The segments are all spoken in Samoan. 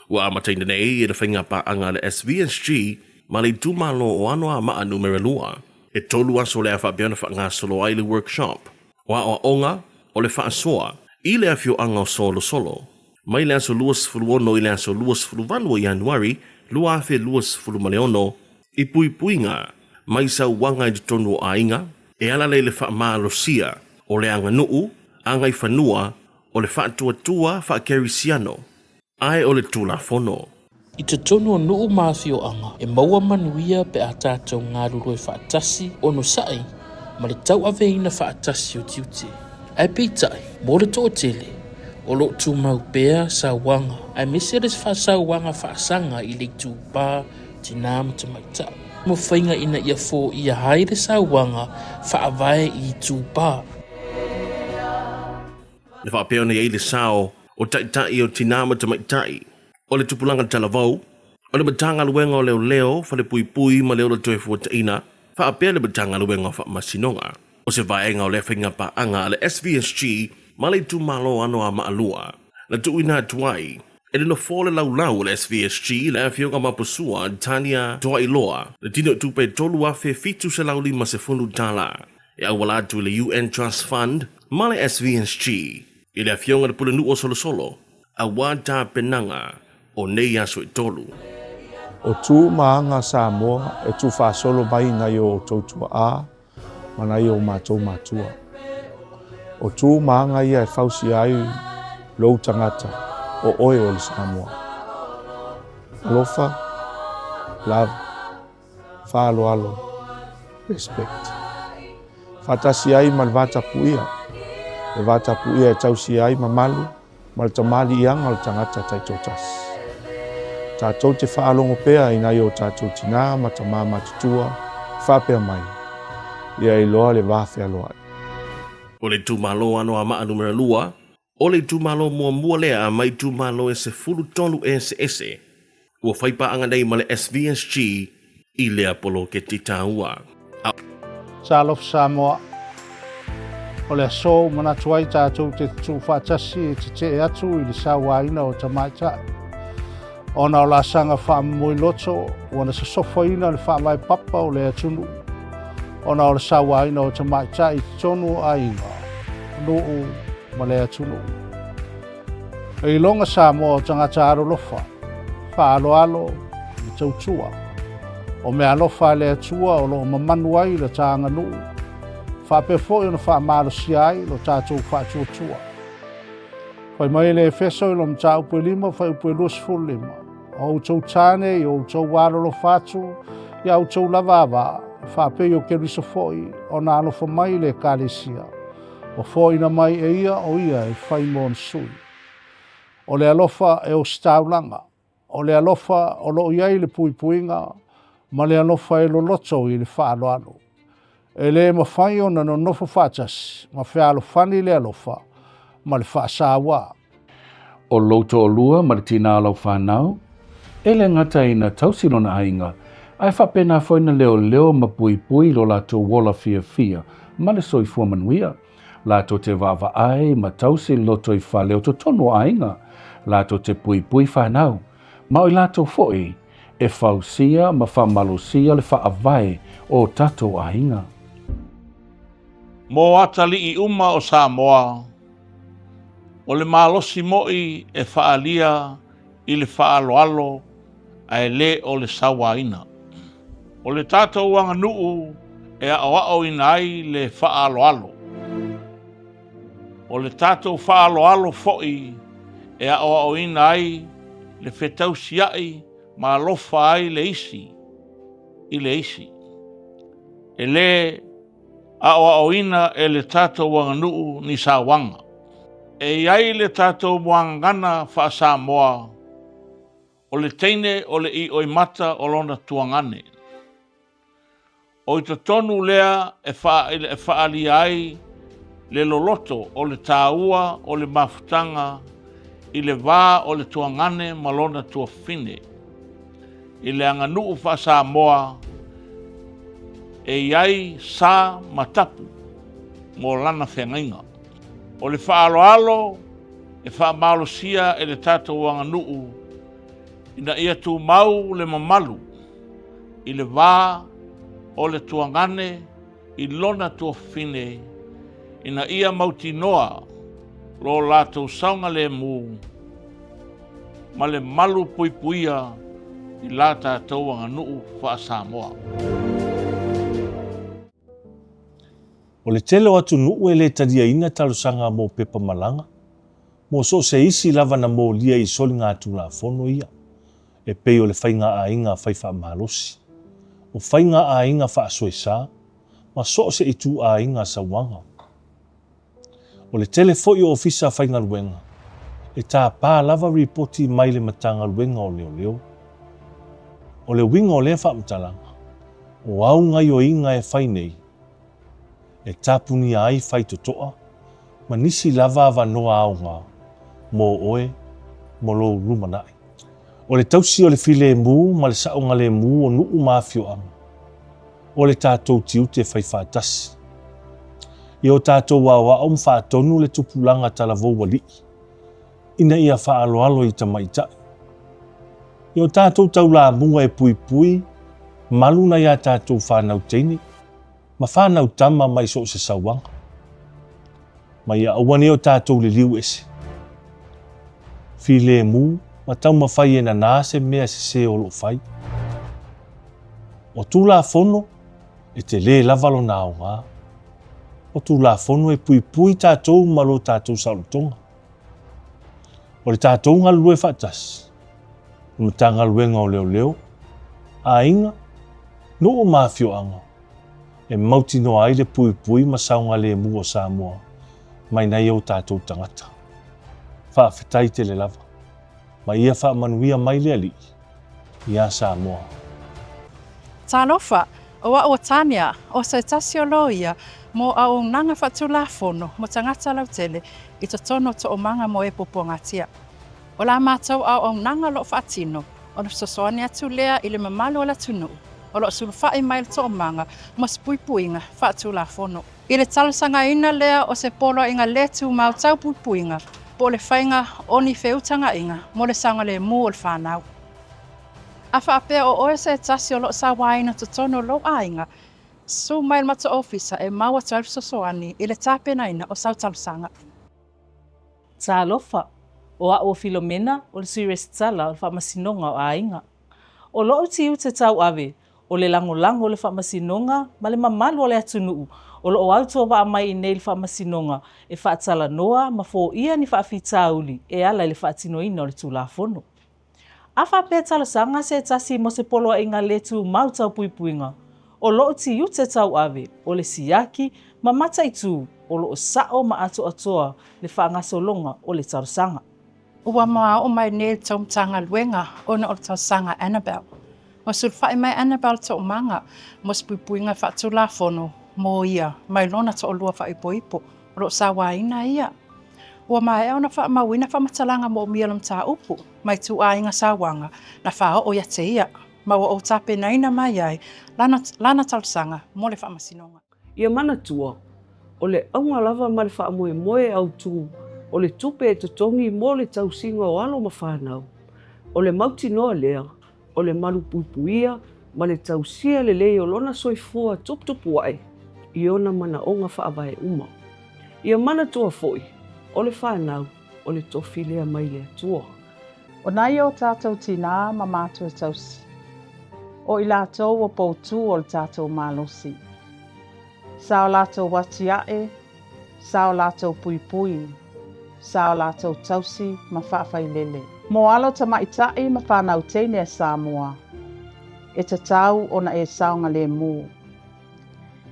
Ua amataina nei e le faigapaaga a le SVSG ma le itumalo o Anoamaa Numera 2. E tolu aso o le a faapea ona faagasolo ai le workshop o aoaoga o le faasoa i le afioaga o Solosolo mai le aso 26 i le aso 28 o Ianuari 2026 i puipuiga mai sauaga i totonu o aiga e ala lea i le faamalosia o le aganuu, agaifanua o le faatuatua faakerisiano ae o le Tulafono. I totonu o nuu ma afioaga, e maua manuia pe a tatou galulue faatasi, onosai, ma le tauaveina faatasi o tiute. Ae peitai, mo le toatele, o lo o tumau pea sauaga, aemaise le faasauaga faasaga i le itupa tinā ma tamaitai. Ma faiga ina ia foia ai le sauaga faavae i itupa. Na faapea ona i ai le sao o taitai o tinā ma tamaitai o le tupulaga talavou, o le Matagaluega o Leoleo, Falepuipui ma le Ola Toefuataina, faapea le Matagaluega o Faamasinoga. O se vaega o lea faigapaaga a le SVSG ma le itumalo Anoamaa 2, na tuuina atu ai e le nofoa o le laulau o le SVSG le Afioga Mapusua Tania Toailoa le tinoitupe $3,750 e auala atu i le UN Trust Fund ma le SVSG i le Afioga i le Pulenuu o Solosolo aua tapenaga o nei aso e tolu. O tu ma aga Samoa e tuufaasolo mai i nai o outou tuaa ma nai o matou matua. O tu ma aga ia e fausia ai lou tagata o oe o le Samoa. Alofa, love, faaaloalo, respect. Faatasi ai ma le vatapuia, le vatapuia e tausia ai mamalu ma le tamaliiaga o le tagata taitoatasi. Tatou te faalogo pea i nai o tatou tinā ma tamā matutua faapea mai, Ia iloa le va fealoai. O le itumalo Anoamaa Numera 2, o le itumalo muamua lea mai itumalo e 13 eseese ua fai paaga nei ma le SVSG i lea poloketi taua. Talofa Samoa. O le aso ua manatu ai tatou te tutuu faatasi e tetee atu i le sauaina o tamaitai. Ona o laasaga faamomoi loto ua na sosofaina le faavae papa o le atunuu ona o le sauaina o tamaitai i totonu o aiga, nuu ma le atunuu. E iloga Samoa o tagata alolofa, faaaloalo ma tautua. O meaalofa a le Atua o lo o mamanu ai le ta aganuu, faapea foi ona faamalosia ai lo tatou faatuatua. Fai mai le Efeso i lo mataupu e 5 fuaiupu e 25, O outou tāne i o outou alolofa atu i a outou lava ava, faapei o Keriso foi ona alofa mai i le Ekalesia, ua foaina mai e ia o ia e fai mo ona sui. O le alofa e ositaulaga, o le alofa o lo o i ai le puipuiga, ma le alofa e loloto i le faaaloalo. E le mafai ona nonofo faatasi ma fealofani le alofa ma le faasauā. O lou toalua ma le tinā o lau fanau, e le gata ina tausi lona aiga, ae faapena foi na leoleo ma puipui lo latou ola fiafia ma le soifua manuia. Latou te vaavaai ma tausi loto i fale o totonu o aiga, latou te puipui fanau, ma o i latou foi e fausia ma faamalosia le faavae o tatou aiga. Mo atalii uma o Samoa, o le malosi moi e faaalia i le faaaloalo ae le o le sauaina. O le tatou aganuu e aoaoina ai le faaaloalo. O le tatou faaaloalo foi e aoaoina ai le fetausiai ma alofa ai le isi i le isi. E le aoaoina e le tatou aganuu ni sauaga. E i ai le tatou muagagana faa-Samoa, o le teine o le ioimata o lona tuagane. O i totonu lea e faaalia ai le loloto o le taua o le mafutaga i le va o le tuagane ma lona tuafafine. I le aganuu faa-Samoa, e i ai sa ma tapu mo lana feagaiga. O le faaaloalo e faamalosia e le tatou aganuu. Ina ia tumau le mamalu i le va o le tuagane i lona tuafafine ina ia mautinoa lo latou saogalemu ma le malu puipuia i la tatou aganuu faa-Samoa. O le tele o atunuu e le taliaina talosaga mo pepa malaga, mo so o se isi lava na molia i soligatulafono ia, e pei o le faiga-aiga fai-faamalosi, o faiga-aiga faasoesa, ma so o se ituaiga sauaga. O le tele foi o ofisa faigaluega, e tapa lava ripoti mai le Matagaluega o Leoleo. O le uiga o lea faamatalaga, o au gaioiga e fai nei, e tapunia ai faitotoa ma nisi lava avanoa aoga mo oe mo lou lumanai. O le tausi o le filemu ma le saogalemu o nuu ma afioaga, o le tatou tiute faifaatasi. Ia o tatou aoao ma faatonu le tupulaga talavou alii, ina ia faaaloalo i tamaitai. Ia o tatou taulamua e puipui malu nai a tatou fanau teine ma fanau tama mai so o se sauaga. Ma ia aua nei o tatou liliu ese. Filemu ma taumafai e nanā se mea sese o lo o fai. O Tulafono, e telē lava lona aoga. O Tulafono e puipui tatou ma lo tatou saolotoga. O le tatou galulue faatasi, o le Matagaluega o Leoleo, aiga, nuu ma afioaga, e mautinoa ai le puipui ma saogalemu o Samoa mai nai o tatou tagata. Faafetai tele lava. Ma ia faamanuia mai le Alii iā Samoa. Talofa, o a'u o Tania, o se tasi o loia mo auaunaga faatulafono mo tagata lautele i totonu o Toomaga mo e Puapuagatia. O la matou auaunaga o lo o faatino, o le fesoasoani atu lea i le mamalu o le atunuu o lo o sulufai mai i le toomaga mo se puipuiga faatulafono. I le talosagaina lea o se poloaiga le tumau tau puipuiga po o le faiga o ni feutagaiga mo le saogalemu o le fanau. A faapea o oe se tasi o lo o sauaina totonu o lou aiga, susu mai i le matou ofisa e mau atu ai le fesoasoani i le tapenaina o sau talosaga. Talofa, o a'u o Filomena o le Sui Resitala o le Faamasinoga o Aiga. O lo'u tiute tauave, o le lagolago i le Faamasinoga ma le mamalu o le atunuu o lo'o autuavaa mai i nei i le Faamasinoga e faatalanoa ma foia ni faafitauli e ala i le faatinoina o le Tulafono. A faapea talosaga se tasi mo se poloaiga le tumau tau puipuiga, o lo'u tiute tauave o le siaki ma mataitu o lo o sa'o ma atoatoa le faagasologa o le talosaga. Ua mao'o mai nei le tou Matagaluega ona o le talosaga a Annabel. Ua sulufai mai Annabel Toomaga mo se puipuiga faatulafono mo ia mai lona toalua faaipoipo o lo o sauaina ia. Ua maea ona faamauina faamatalaga moomia o le mataupu mai ituaiga sauaga na faaoo ia te ia, ma ua ou tapenaina mai ai lana, lana talosaga mo le faamasinoga. Ia manatua, o le auga lava ma le faamoemoe autu o le tupe e totogi mo le tausiga o alo ma fanau, o le mautinoa lea o le malupuipuia ma le tausia lelei o lona soifua tuputupuae i ona manaoga faavae uma. Ia manatua foi, o le fanau, o le tofi lea mai le Atua. O nai o tatou tinā ma matua tausi, o i latou o poutū o le tatou malosi. Sa o latou atiae, sa o latou puipui, sa o latou tausi ma faafailele. Mo alo tamaitai ma fanau teine a Samoa, e tatau ona e saogalemu.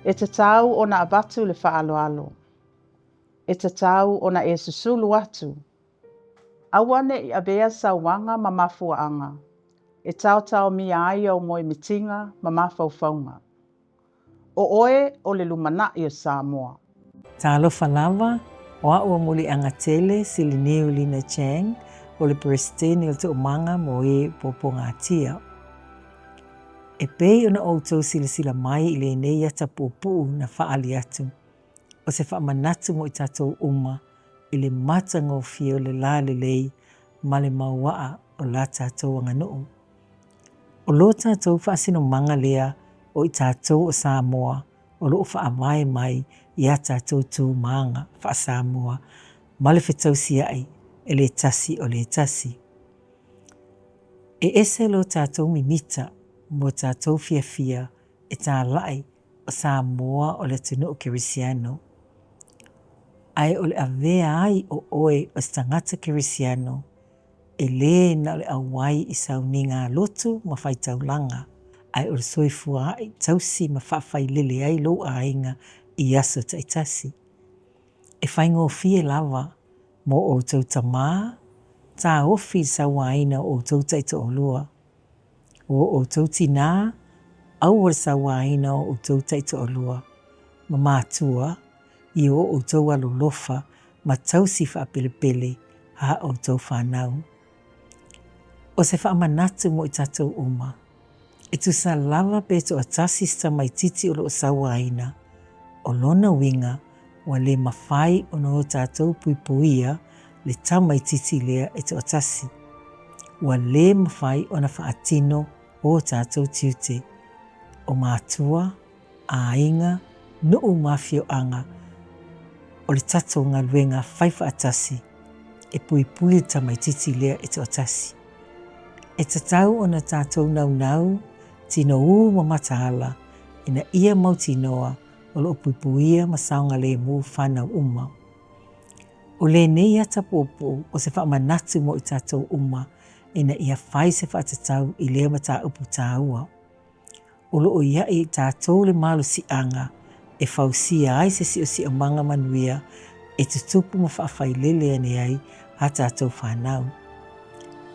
E tatau ona avatu le faaaloalo. E tatau ona e susulu atu. Aua ne i avea sauaga ma mafuaaga e taotaomia ai ou moemitiga ma mafaufauga. O oe o le lumanai o Samoa. Talofa lava, o a'u o Muliagatele Siliniu Lina Chang o le Peresetene o le Toomaga mo e Puapuagatia. E pei ona outou silasila mai i lenei ata puupuu na faaali atu, o se faamanatu mo i tatou uma i le matagofie o le lalelei ma le mauaa. o la tatou aganuu. O lo tatou faasinomaga lea o i tatou o Samoa o lo o faavae mai i a tatou tu ma aga faa-Samoa ma le fetausiai e le tasi o le tasi. E ese lo tatou mimita mo tatou fiafia e talai o Samoa o le atunuu kerisiano. Ae o le avea ai o oe o se tagata kerisiano, e lē na o le auai i sauniga lotu ma faitaulaga, ae o le soifua a'i tausi ma faafailele ai lou aiga i aso taitasi. E faigofie lava mo outou tamā taofi le sauaina o outou taitoalua. O outou tinā, aua le sauaina o outou taitoalua. Ma matua, i o outou alolofa ma tausi faapelepele a outou fanau. O se faamanatu mo i tatou uma, e tusa lava pe toatasi se tamaititi o lo o sauaina, o lona uiga ua le mafai ona o tatou puipuia le tamaititi lea e toatasi. Ua le mafai ona faatino o tatou tiute o matua, aiga, nuu ma afioaga o le tatou galuega fai faatasi e puipui le tamaititi lea e toatasi. E tatau ona tatou naunau, tinou ma mataala ina ia mautinoa o lo o puipuia ma saogalemu fanau uma. O lenei ata puupuu o se faamanatu mo i tatou uma ina ia fai se faatatau i lea mataupu taua. O lo o ia i tatou le malosiaga e fausia ai se siosiomaga manuia e tutupu ma faafailele ane ai a tatou fanau.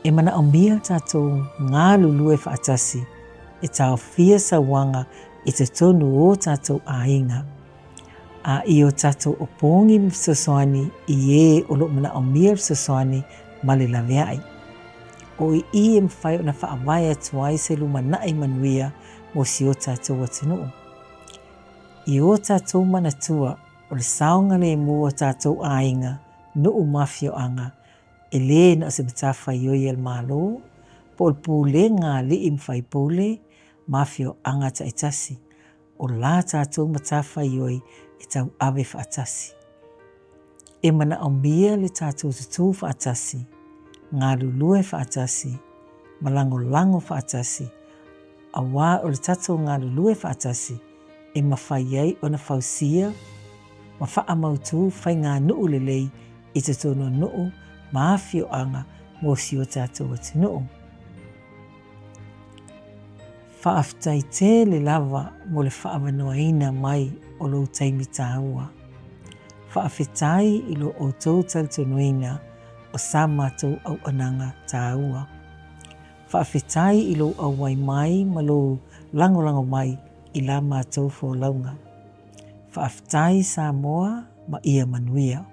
E manaomia le tatou galulue faatasi e taofia sauaga i totonu o tatou aiga, a i o tatou opogi ma fesoasoani i e o lo o manaomia le fesoasoani ma le laveai. O i i e mafai ona faavae atu ai se lumanai manuia mo si o tatou atunuu. I o tatou manatua o le saogalemu o tatou aiga, nuu ma afioaga, e lē na o se matafaioi a le Malo, po o le pulega a alii ma faipule ma afioaga taitasi, o la tatou matafaioi e tauave faatasi. E manaomia le tatou tutū faatasi, galulue faatasi, ma lagolago faatasi, auā o le tatou galulue faatasi e mafai ai ona fausia ma faamautū faiganuu lelei i totonu o nuu ma afioaga mo si o tatou atunuu. Faafetai tele lava mo le faaavanoaina mai o lou taimi taua. Faafetai i lo outou talitonuina o sa matou auaunaga taua. Faafetai i lou auai mai ma lou lagolago mai i la matou folauga. Faafetai Samoa ma ia manuia.